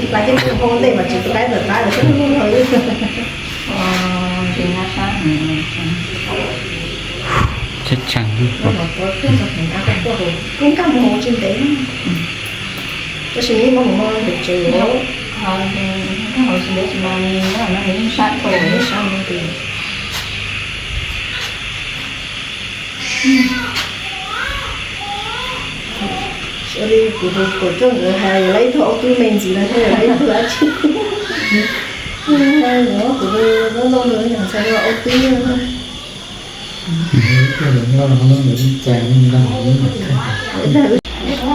tus pais tej ntej mas tsis tus qaib ntawm qab lawm xwb. Tsheb tsheej. Kuv nkag mus hauv tsis ntev, tab sis yeej muaj mus hauv pem tsev. Nkag hauv tsis ntev tsis mas nws yeej sab dhau, yeej sab dhau. Sawv li kuv tus pom coj nkawd hais yog lawv ib tug aub tub me ntxiv no thiab yog lawv ib tug dab tsi. Kuv tus loj loj ntawd yog ntxhais aub tub.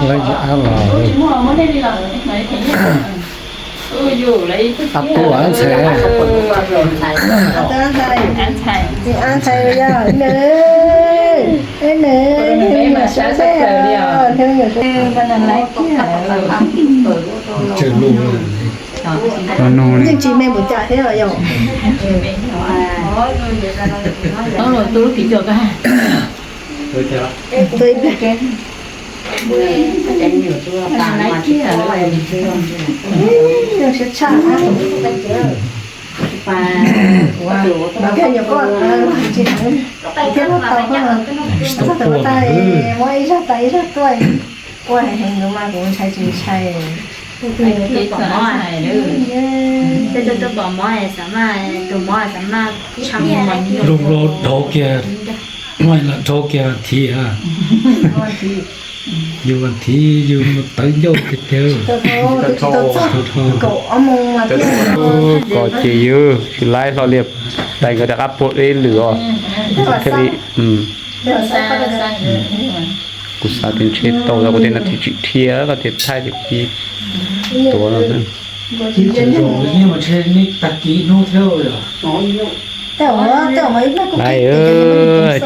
Lawv ab los, ab tub ab ntxhais, ab ntxhais yog nws, nws, nws mas sab sab os, nws mas sab. Yeej tsis me npaum cas thiab os yom. Tub lub piv tsuas koj. Tua ib pliag. Siab tshaj. Mas kiag nyuam koj tsis heev thiab, muab tau koj tsis tau tais, muab ib zaj tais ib zaj tuaj. Ua heev heev ntawd mas kuv ntshai tsis ntshai. Tus mob xav maj, tus mob xav maj, dhau kiag, dhau kiag thiv. Yus thiv yus mus tawv ncauj tiag tiag. Kom ces yus tsis laib hlo li, tais nkawd rov qab pom ib lwm os. Thiaj li Kuv xav tias ntshe tau, kuv tias no tsis tsim dhia, koj tias thaij ces kuv cia li tuav no xwb. Laiv,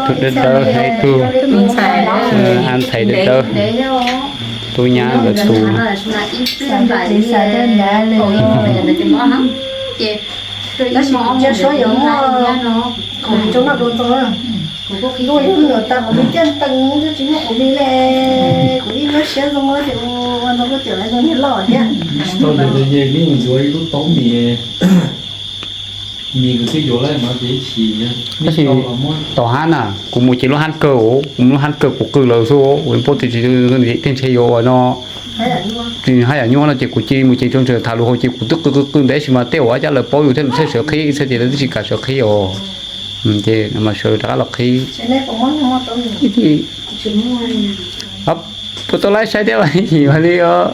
tus dawb dawb, tus ntxhais dawb dawb, tus nyab ntawd tus. Tab sis kuv ntsia suab yuav muaj khoom zoo noj dua ntxoo na. Kuv kuj qhib ib tug nyuam tas kuv me caj ntees twb tsis muaj kuv me le. Kuv yeej nyuaj siab ntxoo ces ua ntxoo kuj tiam lawv ntxoo niag loj thiab. Tsis tau ntawd ces yeej yuav ib lub taub mis, mis kuv twb yuav lawm no ces ib chim. Tab sis tom hab na, kuv mus ces lub hab kawg, kuv mus lub hab kawg kuv qw lawm xwb, kuv paub tias tsis, tej ntshe yuav ua no. Hab yam nyuaj no ces kuv cia li mus ces tso tseg tham lus hauv ces kuv twb qw qw qw ntev sis mas tej uas cab lawv paub yus thiab lawv thiaj sawv qhib, ib txhia ces lawv twb tsis kam sawv qhib os. Ces mas sawv rov qab los qhib. Puas tau laib saib thiab yim mas li os.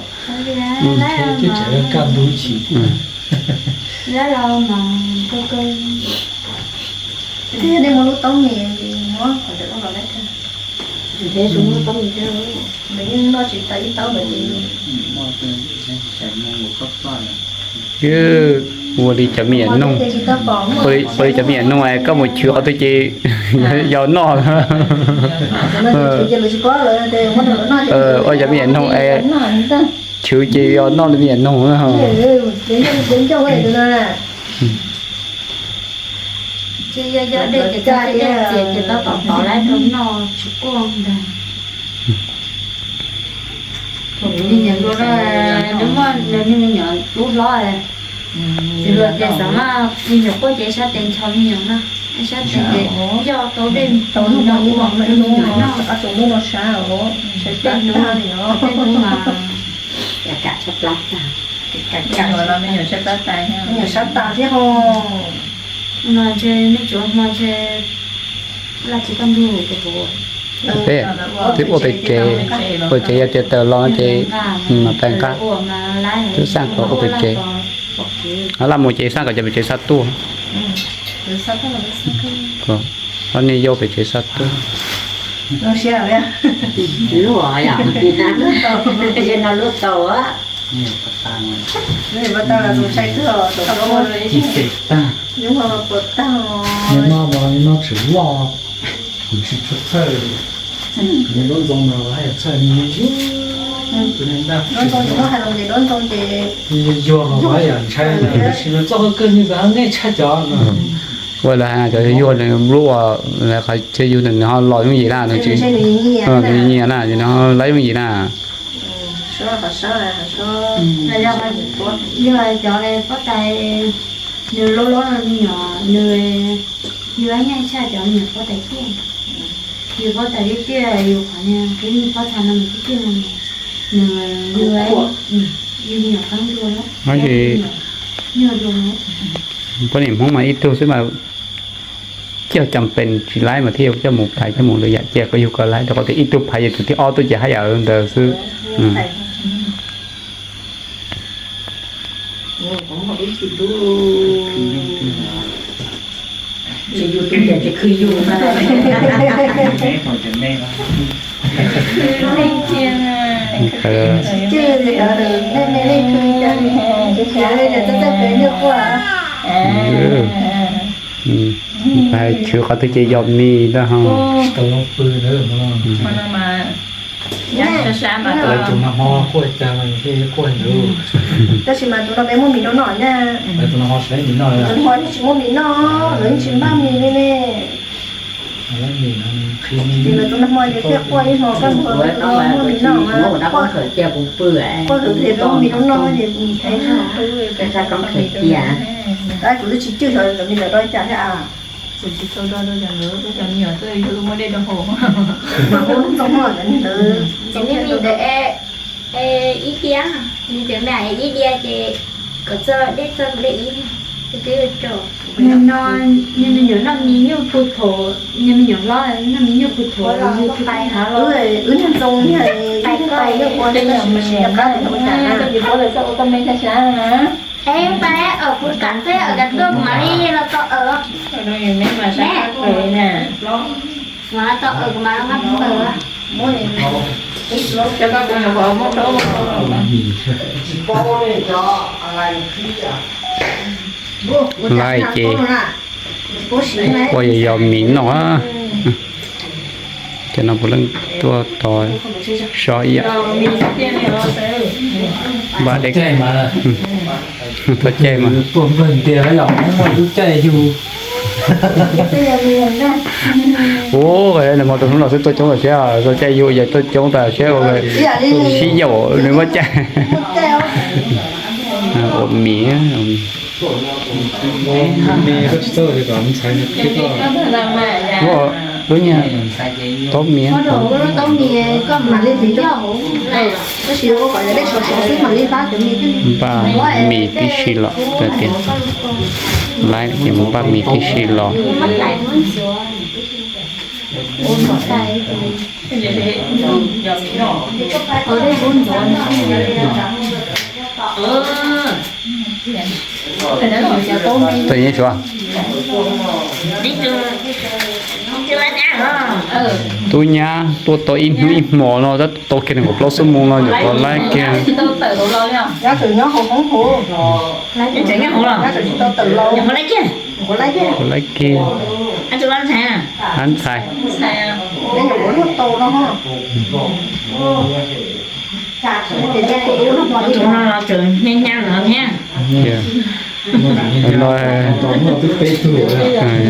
Ua li cov me nyuam noog, ua li cov me nyuam noog es koj mus chwv qhov twg ces yog noj. Ua cov me nyuam noog es chwv ces yog noj li me nyuam noog. Ces yog yog dej ces tau dej txias ces tau tom tod lawm rau noj tsis quaj ntag. Thaum kuv me nyuam hluas, nws muaj nws niag me nyuam tub hlob, tsis hluas ces xav mas me nyuam quaj ces sab tes ncho me nyuam no, sab tes ces yoj tau dej tau noj ua me nyuam noj. Tej hnub, tej hnub mas me nyuam sab tas thiab ho. No ntshe nej tsuav hmo ntshe laj tsis tau ntug. Peb twb ua pem tsev, ua tsev yog tias tawm los ces mas pais nqa, twb xaj kom ua pem tsev. Laj mus ces xaj kom cov pem tsev xa tuaj. Ob niag yau pem tsev xa tuaj. Luaj yom, no luaj tau. Nyob no mas nyob tsis loj, kuv tsis tshua txhawj. Nyob ntxoo mas haj yam txhawj, nyob ntxoo ces hais los ces nyob ntxoo ces yuag los haj yam ntshai, tab sis nws txoj hauj kawg nws txawm nej tshaj cov. Ua lawv hais cov yuag nws lub uas qhov chaw yug nws ho los yooj yim na, nws tsis nyiam na, nws ho lab yooj yim na. Yog cov pob tais, nws loj loj no me nyuam, nws yus nyiam tshaj cov me nyuam pob tais tiaj. Yus pob tais tiaj tiaj, yus qhov niag kub pob txha no nws tiaj tiaj no, nws yus, yus me nyuam qab ntua lawm. Poj niam Hmoob mas ib tug xwb mas coj cam pes tsis laib mas thiaj yuav coj mus phais coj mus lwm yam, cia koj yug koj laib rau qhov tias ib tug phais ces tus thib ob tuaj ces haj yam ntawd xwb. Hais chwv qhov twg ces yog mis ntag ho. Lawv tus nag hmo quaj cas thiaj quaj ntawd. Tab sis mas tus no peb muaj mis rau noj na. Lawv tus nag hmo tsis muaj mis noj, lawv tsis muaj mis noj, lawv tsis npaj mis li ne. Ces lawv tus nag hmo ces thiaj quaj ib hmo kaj ntug, muaj mis noj mas quaj, quaj hwv tias peb muaj mis rau noj ces kuv twb tsis cwj xyov cov me ntawd rau cas thiab as. Kuv tsis tau do rau cov ntawd, cov me nyuam tuaj yug muaj dej rau haus. Mas ua ntxoog no cov me ntawd, cov me mis ntawd es ib diav, nws cov me ib diav ces kom txog dej txog dej ib, ces twb yuav rau. Nws no, nws me nyuam noj mis nyuj puag thaum, nws me nyuam hlob noj mis nyuj puag thaum, nws puag thaum los. Wb niag ntxoo niag, wb niag ntxoo niag ua, tab sis mas tsis nco qab tias ua cas na. Koj tsis paub lawv txoj ua toj me tag sab na. Es pab, kuv kam peb, kuv kam tuaj kuv mam li los tau. Kuv mam los tau, kuv mam los nqa ntawd. Laij ces ua yog yog mis noj. Cov no puav leej tuaj tos so ib yam. Npaj deb, tuaj caij mas. Ua, nag hmo rau hnub no xwb tuaj coob lawm siab, tuaj caij yug ces tuaj coob tas siab ua sib yaum nws muab caij. Ua mis. Lub nyuag taub mis, npaj mis tib si los tias, laij ces mus npaj mis tib si los. Tuaj nyob suav. Tub nyab tuaj tau ib hnub ib hmo no, tab tau kiag nees nkaum plaub xuab moos no nyuam qhuav laij kiag. Laij kiag. Ab ntxhais. Tus no los tseem nyab nyab no thiab. No,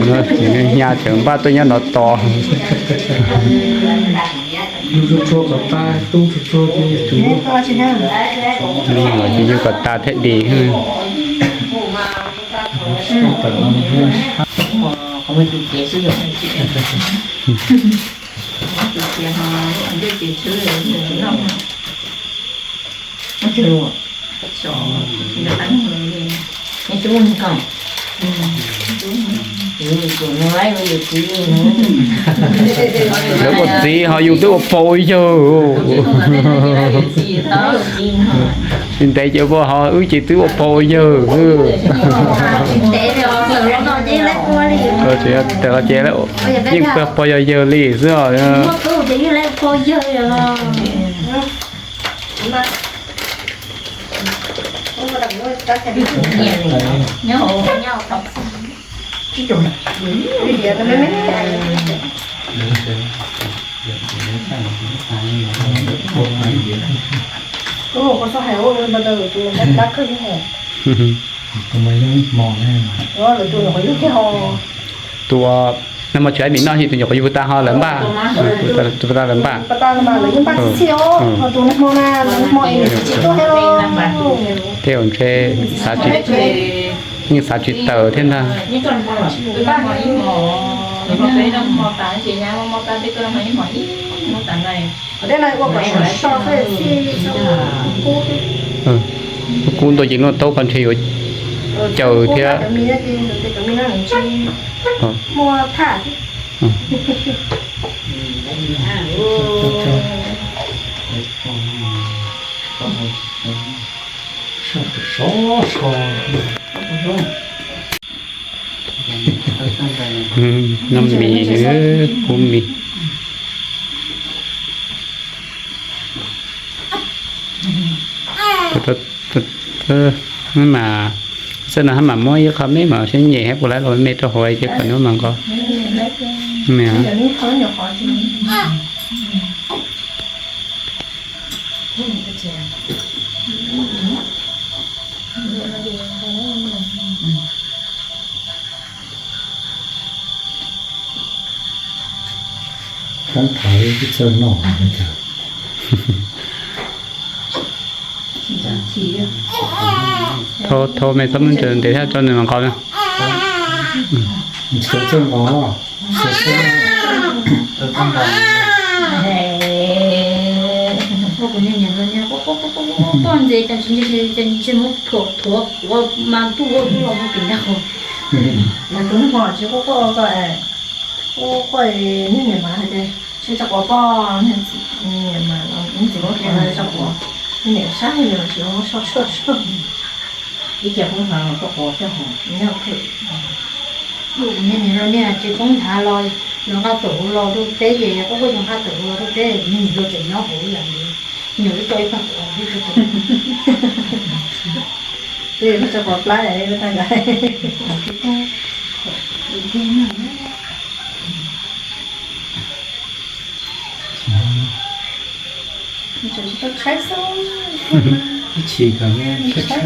no tseem nyab nyab tseem npaj tuaj nyob no tos. Yug kom tas thiaj dim. Lawv ua txiv ho yus twb ua pog ua yawg. Tsis ntev ces ua pog ho wb ces twb ua pog ua yawg. Ces yeej pog yog yawg li xwb os. Tus nag hmo tsis hais mis noj, tus nyuam qhuav yug tas ho lawv npaj, tus puag ta lawv npaj. Tej zaum ntshe xav tsis, yeej xav tsis tawm thiab ntag. Kub ntuj ces luaj taub qhov ntshe yuav caws thiab. Noj mis, pub mis. Mas, xab no hab mas muab ib qho me mas sib nyem hab puas laib los me rau hauv ces kom nub mas nqos. Kab thaiv ib txawj noj. Thau, thau me txhob muab ntsaws ntev thiab, tso nws nqos na. Ua kuv niag niam no niag quaj quaj quaj quaj quaj ntxiv, cas tsis ntsia tsis ntsia, muab thuam thuam ua mas tuaj ua tuaj los ua tim ntag. Lawv tus npog tsis quaj quaj ko, quaj quaj niag niam mas hais tias tsis tso quav poj, niam mas txiv muab thuam tso quav, niam saib los tsis muab soj soj soj. Ib ce poob nthav los koj quav coj hov nyob. Ua kuv niag niam no niag tsis poob nthav los Yog nqa tawm hauv los rau teb ces, koj kuj yog nqa tawm hauv los rau teb, nws los tseem nyob hauv ib yam li, nyuam li tau ib pab quav. Twb yog tso quav plab tag nrho.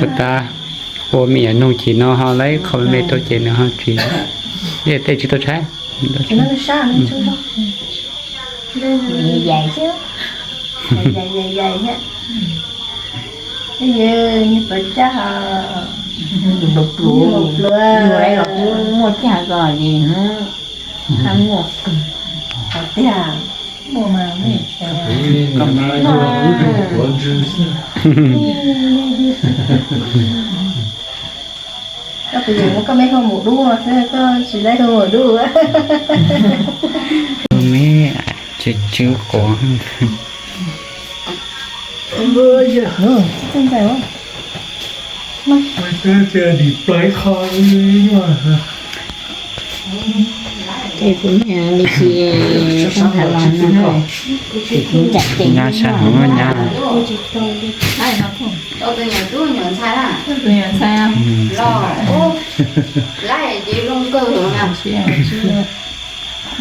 Ua tas, ua me nyuam nug ces no ho laib qho me me rau ces nws ho tsis, tej tsis tau tshaib. Yawg, nws pawv caj, pluav pluav, muaj caj ko es, muaj tiag. Koj tus yawm muab koj me hu mus dub xwb, koj tsis laib hu mus dub. Me, tsw tsw quav. Ces kuv niam li si, kuv nthav los no, ces kuv nram ces nyab sab heev nyab.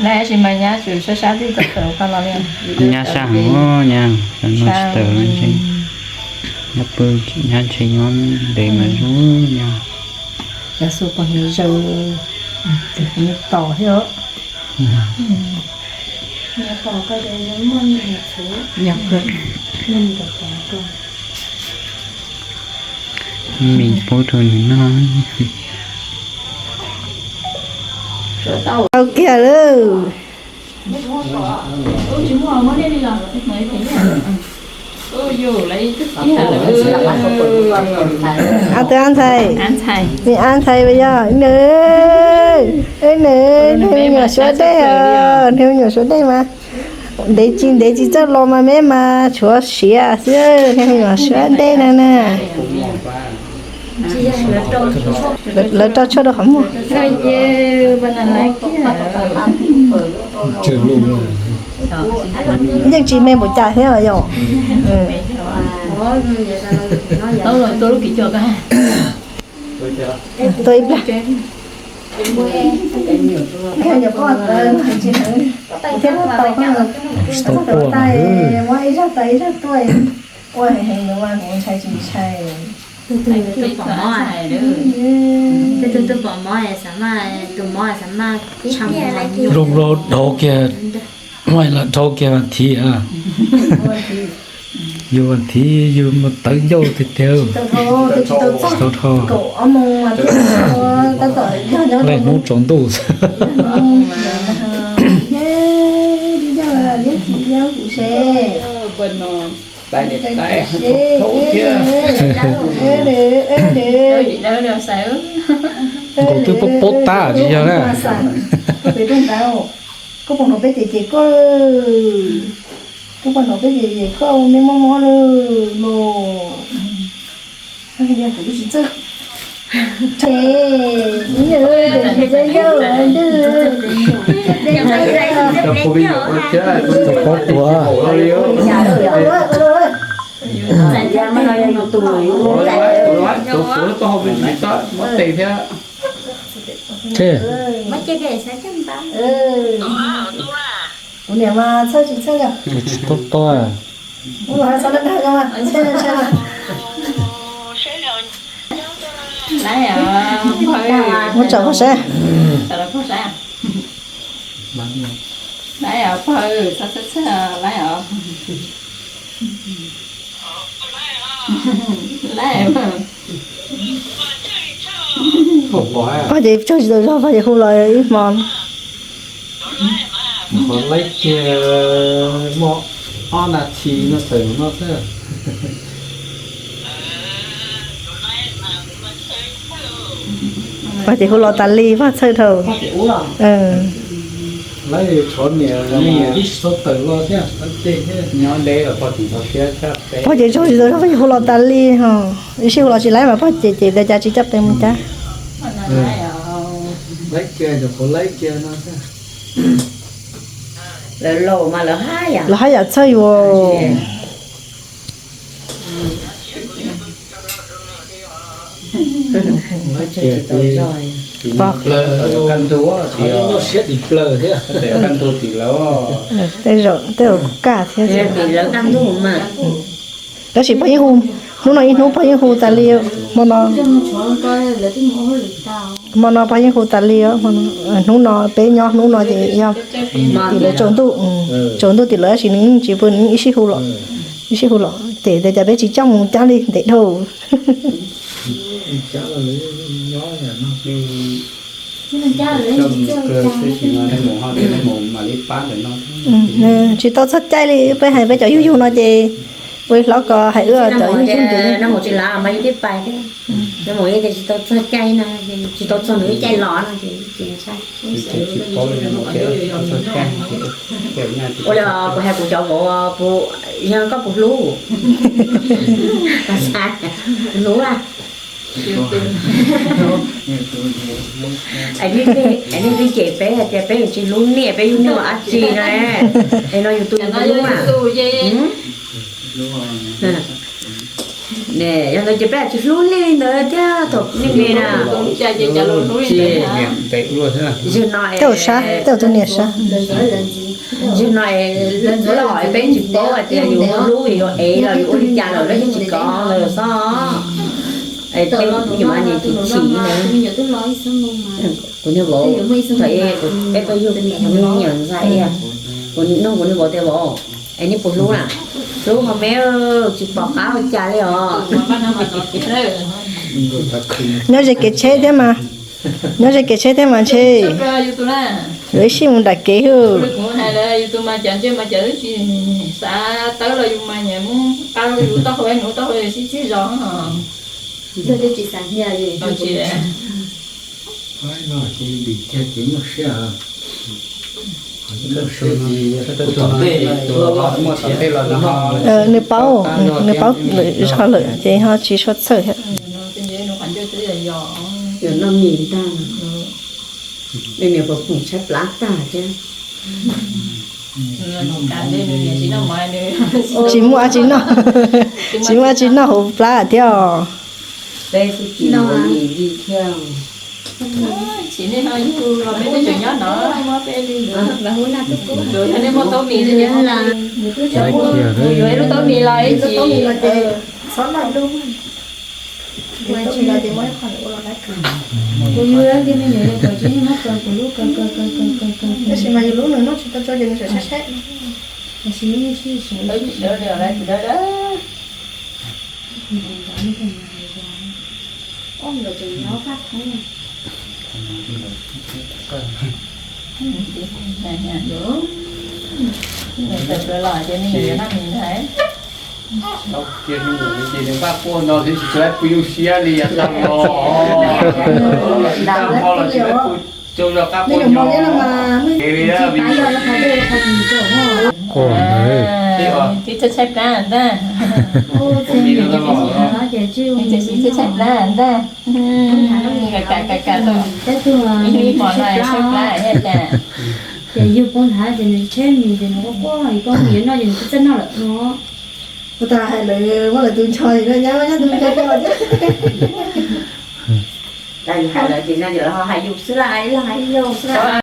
Lawv sis mas nyab tseem sab sab twb tau tawm koj los li. Nyab sab heev nyab, no tsis tawm ntshe, nyab pw, nyab ntshe nyob ntev mas zoo nyab. Cov xu pos hnyo zaws, tus me pom thiab. Me pub rau nws noj. Tau kiag lawm. Ab, twb ab ntxhais, me ab ntxhais mas yog nws, nws, nws me nyuam suav dej os, nws me nyuam suav dej mas ntev tsis ntev tsis txawj los mas me mas tshuav siav xwb, nws me nyuam suav dej no na. Lawv rau tshuaj rau qhov muag. Yeej tsis me npaum cas thiab yom. Tuaj ib pliag. Thiab tau muab ib zaj tas ib zaj tuaj ua heev heev mas kuv ntshai tsis ntshai. Tus twg twb pom mob, tus twg twb pom mob, tus mob xav maj tshee. Zoo rau dhau kiag, dhau kiag vas thiv. Yus vas thiv yus mus tawv ncauj tiag tiag. Tsis tau dhau. Lej hnub tsaus ntuj. Nkaus twb pob pob tab tsis yog na. Koj pom no peb ces ces koj, koj pom no peb ces ces koj me mob mob lawm los. Kuv tsis txawj. Pob tuag. Ces kuv niam mas txhawj tsis txhawj li. Tsis tau tau. Muab tsom koj saib. Pog ces tsaug tsis tau zog, pog ces hu los ib hmo. Qhov laib kiag muaj ob nas this no txawm no xwb. Pog ces hu los tas li, pog txhawj dhau. Laib tshov niam, niam tib tsis tau tawm los thiab. Nyob deb los pog tseem txaus siab tshaj peb. Pog ces tsaug tsis tau zog, pog ces hu los tas li ho. Ib sij hu los tsis laib mas pog ces ces tias cas tsis coj qe mus cas. Laib kiag, nyuam qhuav laib kiag no thiab. Lawv laus mas lawv haj yam txhawj yus. Tej zaum kuj kaj thiab. Tab sis pog yeej hu, hnub no ib hnub pog yeej hu tas li, hmo no, hmo no pog yeej hu tas li os. Hnub no peb nyob hnub no ces yog tim lawv tsaus ntuj, tsaus ntuj tim lawv tab sis nws yeej tsis pw, nws yeej ib sij hu los, ib sij hu los ces tias cas peb tsis coj mus cab li ntev dhau. Tsis tau txog caij li, peb hais peb cov yug yug no ces ua li hlob ko hais wb cov yug yug ntawd. Tsis tau txog caij no, tsis tau txog nws ib caij los no ces ua li kuv hais kuv cov vauv, yog koj puas hlub, hlub a. Nej twb cem peb hais tias peb yuav tsis hlub niam, peb yug niam ua dab tsi na? Es no yus tus yus hlub a. Yog ntawd ces peb tsis hlub nej li ntawd thiab thaum nej me na. Tej zaum sab, tej zaum tus niam sab. Zaum no es lawv los peb tsis paub hais tias yus hlub yus yuav ev los yus ua li cas los lawv yeej tsis kov ntawd xwb. Es tej yus mas niam chim chim ntawd. Kuv niag vauv, thaum peb tuaj yug kuv niag me nyuam ntxhais, kuv nug kuv niag vauv tias vauv, es nej puas hlub na? Hlub hos me, tsis pom qab ua cas li os. Nyob ze kev tsheb thiab mas, nyob ze kev tsheb thiab mas ntshe yuav ib sij mus nram kev hwb. Nws paub, nws paub lawm zog lawm ces ho tsis sua txhawj thiab. Tsis muaj dab tsi noj, tsis muaj dab tsi noj hauv plab thiab os. Yuav ib lub taub mis los ib txhis. Tab sis mas yus lub nws noj tsis tau tsau ces nws saib saib. Npaj quaj no thiab tsis tshua pw nyuj siab li, tag hmo, tag hmo los tsis tshua pw, tsaug zog qab quaj nyo. Twb tshaib tshaib plab ntag. Twb tshaib tshaib plab ntag. Kam kam kam tau ib hnub ib hmos no tshaib plab thiab cas. Ces yug poob nthav ces nws tshaib mis ces nws quaj quaj, yus poob mis noj ces nws tsis txawj noj lawm no. Ua tas hais lawv muab lawv tus ncho no nyab nyob tus ncho coj thiab. Hais lawv ces no ces lawv ho hais yus xwb laj, ib leeg hais yus xwb laj.